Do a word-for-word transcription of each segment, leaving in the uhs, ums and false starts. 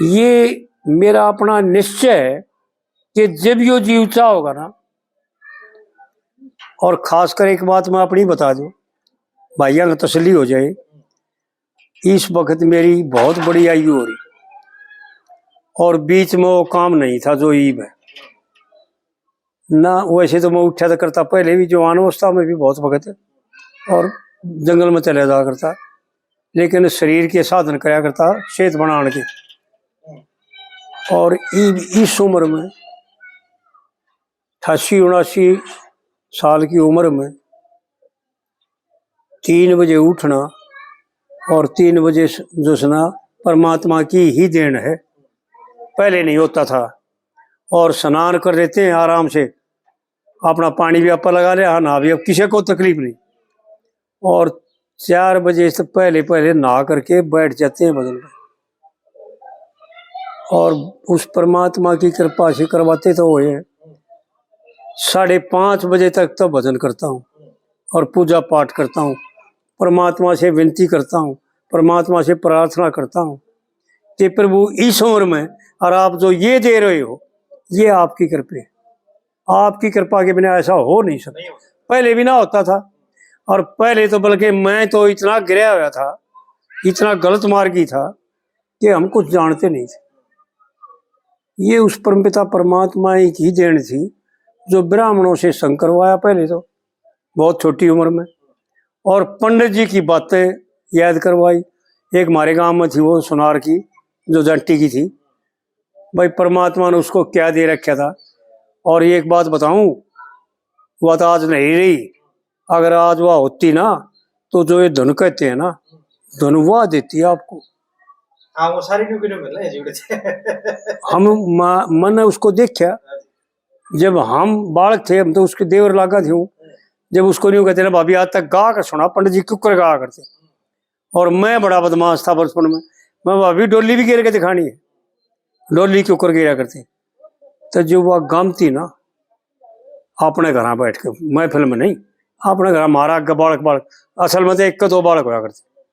ये मेरा अपना निश्चय है कि जब यो जीव चाहोगा ना, और खासकर एक बात मैं अपनी बता दूं, भाइयों को तसल्ली हो जाए, इस वक्त मेरी बहुत बड़ी आयु हो रही और बीच में वो काम नहीं था जो ईब है ना। वैसे तो मैं उठा तो करता पहले भी, जवान अवस्था में भी बहुत वक्त और जंगल में चले जा करता, लेकिन शरीर के साधन करया करता, सेहत बनाने के। और इ-, इस उम्र में अठासी उनासी साल की उम्र में तीन बजे उठना और तीन बजे स-, जो सना परमात्मा की ही देन है। पहले नहीं होता था। और स्नान कर लेते हैं आराम से, अपना पानी भी आपा लगा लिया, हाँ, नहा भी, अब किसी को तकलीफ नहीं। और चार बजे से पहले पहले नहा करके बैठ जाते हैं भजन में। और उस परमात्मा की कृपा से करवाते तो हुए हैं। साढ़े पाँच बजे तक तो भजन करता हूँ और पूजा पाठ करता हूँ, परमात्मा से विनती करता हूँ, परमात्मा से प्रार्थना करता हूँ कि प्रभु, इस उम्र में और आप जो ये दे रहे हो, ये आपकी कृपा है। आपकी कृपा के बिना ऐसा हो नहीं सकता। पहले भी ना होता था, और पहले तो बल्कि मैं तो इतना गिरया हुआ था, इतना गलत मार्गी था कि हम कुछ जानते नहीं थे। ये उस परमपिता परमात्मा ही की देन थी, जो ब्राह्मणों से संग करवाया पहले तो, बहुत छोटी उम्र में, और पंडित जी की बातें याद करवाई। एक हमारे गांव में थी वो सुनार की, जो जांटी की थी, भाई, परमात्मा ने उसको क्या दे रखा था। और एक बात बताऊं, वह तो आज नहीं रही। अगर आज वह होती ना, तो जो ये धुन कहते हैं ना, धुन वह देती है आपको। हाँ, वो सारी न्यू की न्यू मिलना है जीवड़े से। हम मा-, मैंने उसको देखा, जब हम बालक थे, हम तो उसके देवर लागा थे हूँ। जब उसको न्यू कहते ना, भाभी, आज तक गा के सुना, पंडित जी क्यों कर गा करते। और मैं बड़ा बदमाश था बचपन में, मैं भाभी डोली भी गिर के दिखानी है, डोली क्यों कर गिरा करते। तो जो वह गामती ना, अपने घर बैठ के, महफिल में नहीं, अपने घर, हमारा आगे बालक, बालक, असल में तो एक दो बालक होया करते,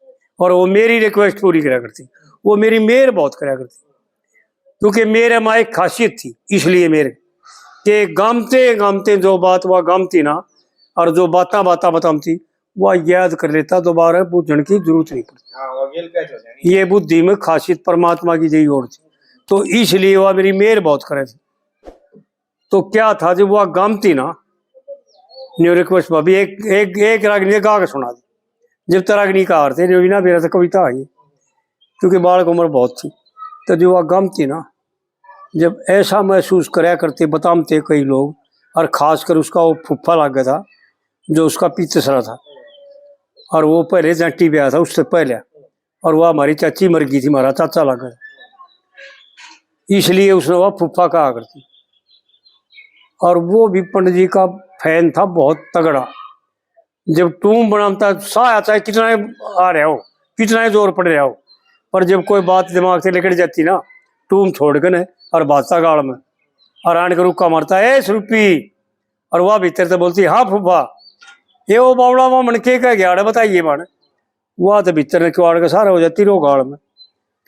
और वो मेरी रिक्वेस्ट पूरी करा करती, वो मेरी मेहर बहुत करा करती, क्योंकि मेरे में एक खासियत थी, इसलिए मेरे के गामते गामते जो बात वह गामती ना, और जो बातां बातां बतामती, वह याद कर लेता, दोबारा बूझण की जरूरत नहीं पड़ती। हाँ, वो गेल कैच हो जानी। ये बुद्धि में खासियत परमात्मा की जही और थी, तो इसलिए वह मेरी मेहर बहुत करे थी। तो क्या था, जब वह गामती ना, न्यू रिक्वेस्ट भाभी, एक, एक, एक रागनी गा के सुना दी। जब तक रागनी का हार थे, न्यू भी ना, मेरा तो कविता आई, क्योंकि बालक उम्र बहुत थी। तो जो वह गामती ना, जब ऐसा महसूस करया करते, बतामते कई लोग, और खासकर उसका वो फूफा लाग गया था, जो उसका पितसरा था, और वो पहले जांटी ब्याह था उससे पहले, और वह हमारी चाची मर गई थी, हमारा चाचा लाग गया, इसलिए उसने वह फूफा कहा करती। और वो भी पंडित जी का फैन था बहुत तगड़ा। जब टूम बनाता, साया चाहे कितना ही आ रहा हो, कितना ही जोर पड़ रहा हो, पर जब कोई बात दिमाग से निकल जाती ना, टूम छोड़ के ने और भाजता गाल में, और आन के रुक्का मारता, "ए सरूपी।" और वह भीतर से बोलती, "हाँ फूफा।" "ये वो बावड़ा वहाँ मन के कह गया, अरे बताइए मन।" वह तो भीतर ने किवाड़ के सारा हो जाती रो गाल में।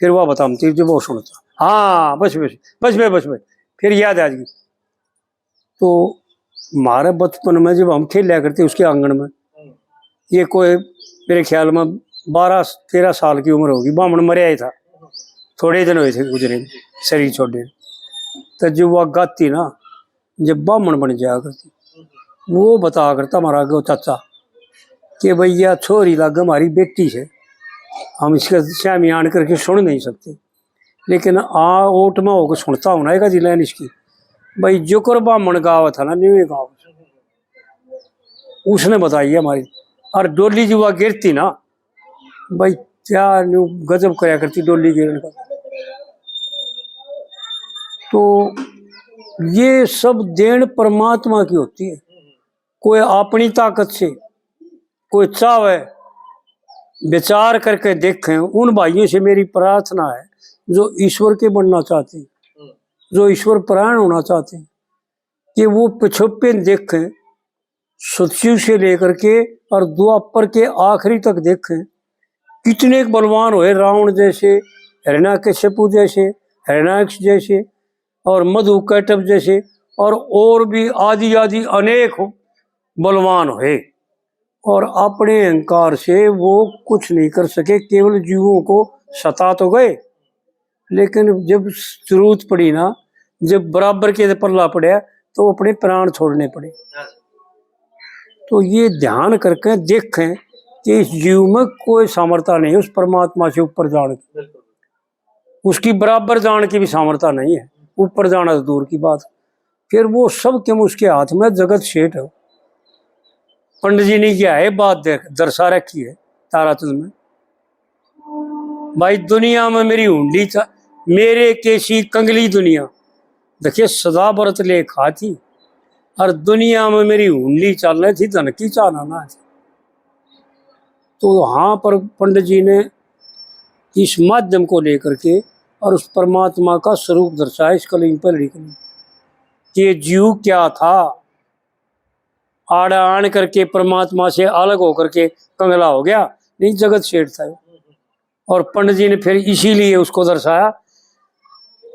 फिर वह बताती जब वो सुनता, "हाँ, बस, बस, बस बे, बस बे।" फिर याद आ गई। तो म्हारे बचपन में जब हम खेल्या करते उसके आंगन में, ये कोई मेरे ख्याल में बारह तेरह साल की उम्र होगी, बामण मरया ही था, थोड़े दिन हुए थे गुजरे, शरीर छोड़े। तो जब वह गाती ना, जब बामण बन जाया करती, वो बताया करता हमारा आगे वो चाचा कि भैया, छोरी लागे हमारी बेटी से, हम इसके स्यामी आन करके सुन नहीं सकते, लेकिन आ ओट में होकर सुनता हूँ ना एक आधी लाइन इसकी, भाई, जुकर बामण गावत है ना, न्यू ही गावत। उसने बताई है हमारी। और डोली जी वह गिरती ना, भाई, क्या न्यू गजब करया करती डोली गिरन का। तो ये सब देन परमात्मा की होती है। कोई अपनी ताकत से, कोई चाहे विचार करके देखें। उन भाइयों से मेरी प्रार्थना है जो ईश्वर के बनना चाहते हैं, जो ईश्वर परायण होना चाहते हैं, कि वो पिछोपे देखें, सतयुग से लेकर के और द्वापर के आखिरी तक देखें। कितने बलवान हुए, रावण जैसे, हिरण्यकश्यपु जैसे, हिरणाक्ष जैसे और मधु कैटभ जैसे और, और भी आदि आदि अनेक बलवान हुए। और अपने अहंकार से वो कुछ नहीं कर सके, केवल जीवों को सता तो गए, लेकिन जब जरूरत पड़ी ना, जब बराबर के पल्ला पड़ा, तो अपने प्राण छोड़ने पड़े। तो ये ध्यान करके देखें कि इस जीव में कोई सामर्थ्य नहीं है उस परमात्मा से ऊपर जाने की। उसकी बराबर जान की भी सामर्थ्य नहीं है, ऊपर जाना तो दूर की बात। फिर वो सब क्यों उसके हाथ में जगत सेठ है। पंडित जी ने क्या है बात देख दर्शा रखी है ताराचंद में। भाई, दुनिया में मेरी हुंडी चा, मेरे केसी कंगली दुनिया, देखिए, सदा व्रत ले खा थी, और दुनिया में मेरी हुंडी चाल रही थी, धन की चाहना ना थी। तो वहाँ पर पंडित जी ने इस माध्यम को लेकर के और उस परमात्मा का स्वरूप दर्शाया इस कलिंग पहली कलिंग, कि ये जीव क्या था, आड़ा आन करके परमात्मा से अलग होकर के कंगला हो गया, नहीं, जगत सेठ था। और पंडित जी ने फिर इसीलिए उसको दर्शाया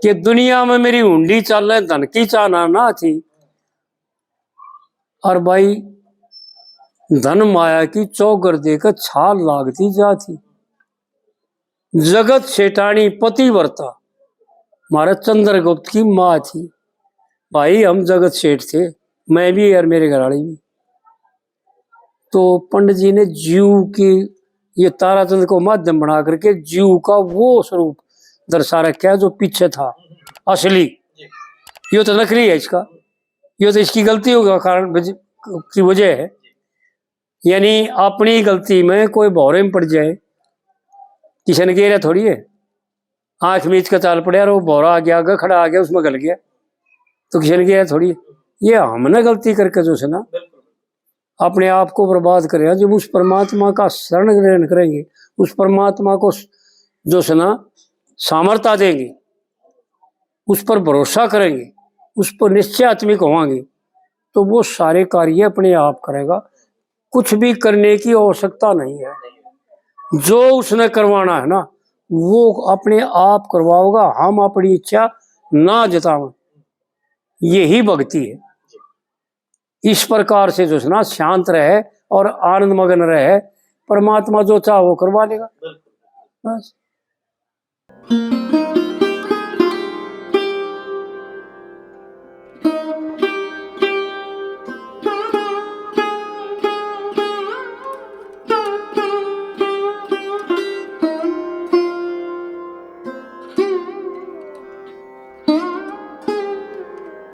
कि दुनिया में मेरी हुंडी चाले, धन की चाहना ना थी। और भाई, धन माया की चौगर देकर छाल लागती जा थी। जगत सेठानी पतिव्रता, हमारे चंद्रगुप्त की माँ थी। भाई, हम जगत सेठ थे, मैं भी और मेरे घरवाली भी। तो पंडित जी ने जीव की, ये ताराचंद को माध्यम बना करके जीव का वो स्वरूप दर्शा रखा है जो पीछे था असली। ये तो नकली है इसका, ये तो इसकी गलती होगा, कारण वज-, की वजह है। यानी अपनी गलती में कोई भौरे में पड़ जाए, किसी ने कह रहा थोड़ी है, आँख मीच के चाल पड़े और वो भौरा आ गया, आगे खड़ा आ गया, उसमें गल गया, तो किसी ने कह रहा थोड़ी है। ये हमने गलती करके जो है ना, अपने आप को बर्बाद कर रहे हैं। जब उस परमात्मा का शरण ग्रहण करेंगे, उस परमात्मा को जो है ना सामर्थ्य देंगे, उस पर भरोसा करेंगे, उस पर निश्चयात्मिक होवांगे, तो वो सारे कार्य अपने आप करेगा। कुछ भी करने की आवश्यकता नहीं है। जो उसने करवाना है ना, वो अपने आप करवाओगा। हम अपनी इच्छा ना जतावें, यही भक्ति है। इस प्रकार से जो है ना शांत रहे और आनंद मगन रहे, परमात्मा जो चाहे वो करवा लेगा। बस।